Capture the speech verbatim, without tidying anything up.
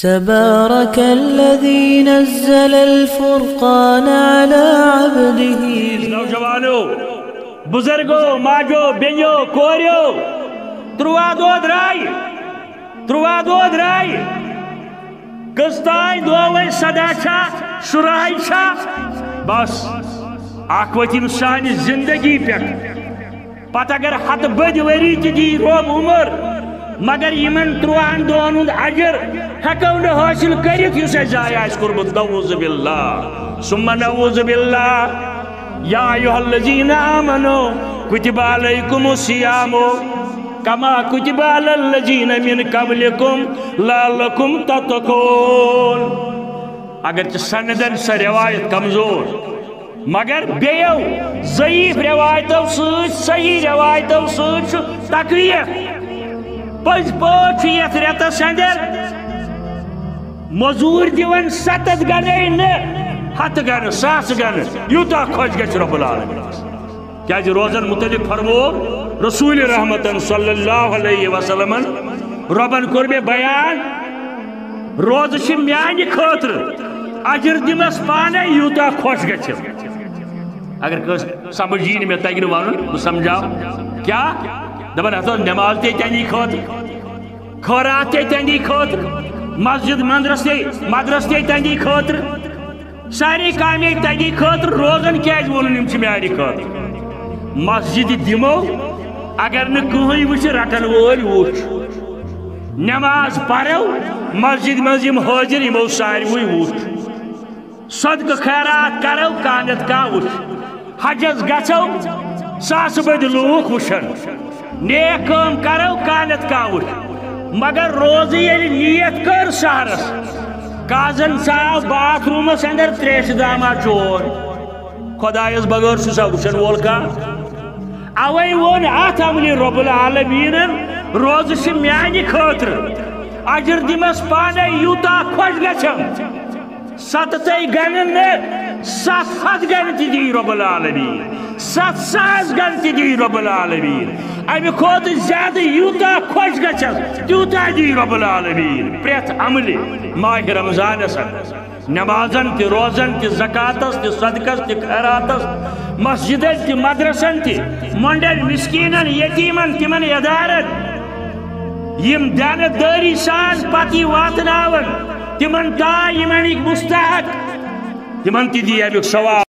تبارك الذي نزل الفرقان على عبده. نوجوانو، بزرگو، ماجو، بیٚنیو، کوریو، ترٛواہ دۄہ درٛاے، ترٛواہ دۄہ درٛاے۔ کٔژ تام دۄہ وۄنۍ؟ سداہ چھا، شُراہ چھا؟ بس، اکھ وتھ یِم سانہِ زندگی پٮ۪ٹھ۔ پتہٕ اگر ہتہٕ بٔدۍ ؤری تہِ دی رۄب عمر، مگر یِمن ترٛواہن دۄہن ہُنٛد اجر ہٮ۪کو نہٕ حٲصِل کٔرِتھ، یُس اَسہِ ضایع آسہِ کوٚرمُت۔ نعوذ باللہ، ثم نعوذ باللہ۔ یا ایھا الذین آمنوا کتب علیکم الصیام کما کتب علی الذین من قبلکم لعلکم تتقون۔ اگرچہ سندن سۄ روایت کمزور، مگر بیٚیو ضعیف روایتو سۭتۍ، صحیح روایتو سۭتۍ چھُ تقویت۔ پٔزۍ پٲٹھۍ چھُ یتھ رٮ۪تس اندر مزوٗرۍ دِوان ستتھ گنہٕ نہٕ، ہتہٕ گنہٕ، ساس گنہٕ، یوٗتاہ خۄش گژھِ رب العالمینس۔ کیازِ روزن متعلق فرمو رسول رحمتن صلی اللہ علیہ وسلمن، ربن کوٚر مےٚ بیان، روزٕ چھِ میانہِ خٲطرٕ، اجر دِمس پانے یوٗتاہ خۄش گژھِ۔ اگر کٲنٛسہِ سمجھ یی نہٕ مےٚ، تگہِ نہٕ ونُن، بہٕ سمجھاو۔ کیٛاہ؟ دپان ہسا نماز تہِ تہندی خٲطرٕ، خٲرات تہِ تہندی خٲطرٕ، مسجد مندرس تہِ، مدرس تہِ تہندی خٲطرٕ، سارے کامے تہندی خٲطرٕ۔ روزن کیازِ ووٚنُن یِم چھِ میانہِ خٲطرٕ؟ مسجد دِمو، اگر نہٕ کٕہٕنۍ وٕچھِ، رٹن وٲلۍ وٕچھ۔ نماز پرو، مسجد منٛز یِم حٲضِر، یِمو ساروٕے وٕچھ۔ صدقہٕ خیرات کرو، کانٛہہ نتہٕ کانٛہہ وٕچھ۔ حجس گژھو، ساسہٕ بٔدۍ لوٗکھ وٕچھن۔ نیک کٲم کرو، کانٛہہ نتہٕ کانٛہہ وٕچھ۔ مگر روزٕ ییٚلہِ نیت کٔر سحرس، قاضن ژاو باتھ روٗمس اندر تریشہِ دامہ چور۔ خۄدایس بغٲر چھُ سا وٕچھن وول کانٛہہ؟ اوے ووٚن اتھ عملہِ رب العالمینن، روزٕ چھِ میانہِ خٲطرٕ، اجر دِمس پانے یوٗتاہ خۄش گژھم۔ ستتھے گنہٕ نہٕ، ستھ ہتھ گنہٕ تہِ دی رب العالمین، ستھ ساس گنہٕ تہِ دی رب العالمین۔ امہِ کھۄتہٕ زیادٕ یوٗتاہ خۄش گژھس، تیوٗتاہ دی رب العالمین پرٛٮ۪تھ عملہِ ماہِ رمضانس اندر۔ نمازن تہِ، روزن تہِ، زکاتس تہِ، صدقس تہِ، خیراتس، مسجدن تہِ، مدرسن تہِ، مۄنڈن، مسکینن، یتیمن، تمن ادارن، یم دیانت دٲری سان پتہٕ یہِ واتناون تمن تام، یمن یہِ مستحق، تمن تہِ دی امیُک ثواب۔